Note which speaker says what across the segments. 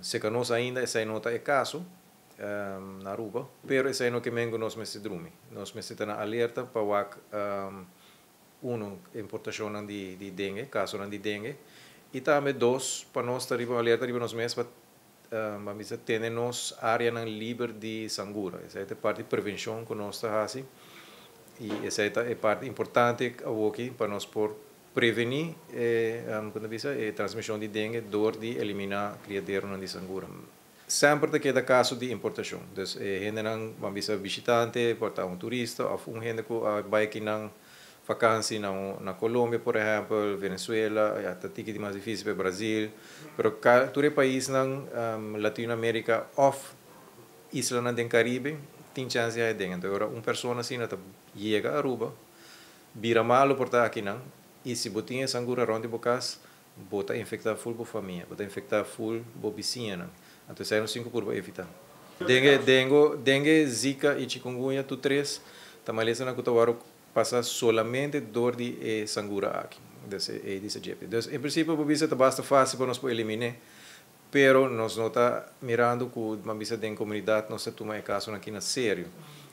Speaker 1: Serka nos ainda esei no ta e kaso na Aruba, pero esei no ke men ku nos mester drumi. Nos mester ta na alerta pa wak uno, importashonnan di dengue, kasonan di dengue, i tambe dos, pa nos ta riba alerta riba nos mes pa ban bisa tene nos áreanan liber di sangura. Esei ta e parti prevenshon ku nos ta hasi i esei ta e parti importante awoki pa nos por prevení e, kon ta bisa, e transmishon di dengue dor di eliminá kriaderonan di sangura. Semper ta keda kaso di importashon. Dus e hendenan, ban bisa bishitante, por ta un turista òf un hende ku a bai kinan vakansi na un na Colombia por ehèmpel, Venezuela, ya ta tiki di mas difísil pa Brazil, pero tur e paisnan Latinoamérika òf islanan den Karibe tin chèns di haña dengue. Anto ora un persona asina ta yega Aruba, bira malu por ta akinan i si bo tin e sangura rònt di bo kas, bo ta infektá ful bo famia, bo ta infektá ful bo bisiñanan. Anto esei nos tin ku purba evitá. Dengue, dengo, dengue, zika i chikungunya tur tres ta malesanan ku ta wòrdu pasa solamente dor di e sangura aki, dus e Aedes aegypti. Dus en prinsipio bo bisa ta basta fásil pa nos por elimin'é, pero nos no ta mirando ku ban bisa den komunidat nos ta tuma e kasonan aki na serio.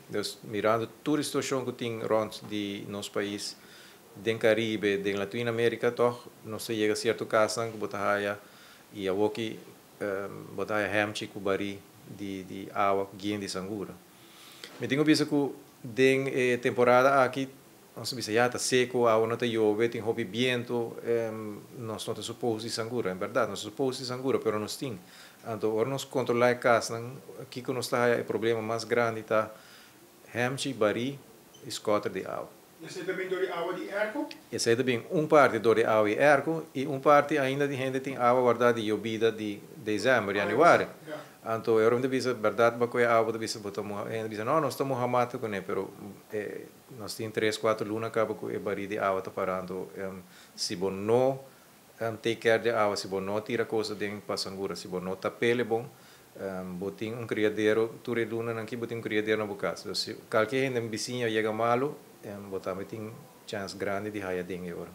Speaker 1: Dus mirando tur e situashon ku tin rònt di nos pais, Den Caribe, den Latinoamerica toch nos ta yega cierto casnan cu bo ta haya y awoki bo ta haya hemchi cu bari di di awa cu gien di sangura. Mi tin cu bisa cu den e temporada aki nos ta bisa ya ta seco, awa no ta yobe, tin hopi biento, nos no ta supos di sangura. En berdad nos ta supos di sangura pero nos tin. Anto ora nos controla e casnan kico nos ta haya e problema mas grandi ta hemchi, bari y scoter di awa.
Speaker 2: Esei ta bin dor di awa di erko?
Speaker 1: Esei ta bin un parti dor di awa di erko i un parti ainda di hende tin awa wardá di yobida di desèmber, yanüari. Anto e ora mi ta bisa bèrdat bo kohe awa bo ta bisa bo ta muha hende ta bisa no nos ta muha mata kuné pero e nos tin tres kuater luna kaba ku e barí di awa ta pará anto si bo no take care di awa si bo no tira kos aden pa sangura si bo no tap'el e bon bo tin un criadero tur e lunanan aki bo tin un criadero na bo cas dus si kalke hende bisiña yega malo bo tambe tin chance grandi di haya den e ora.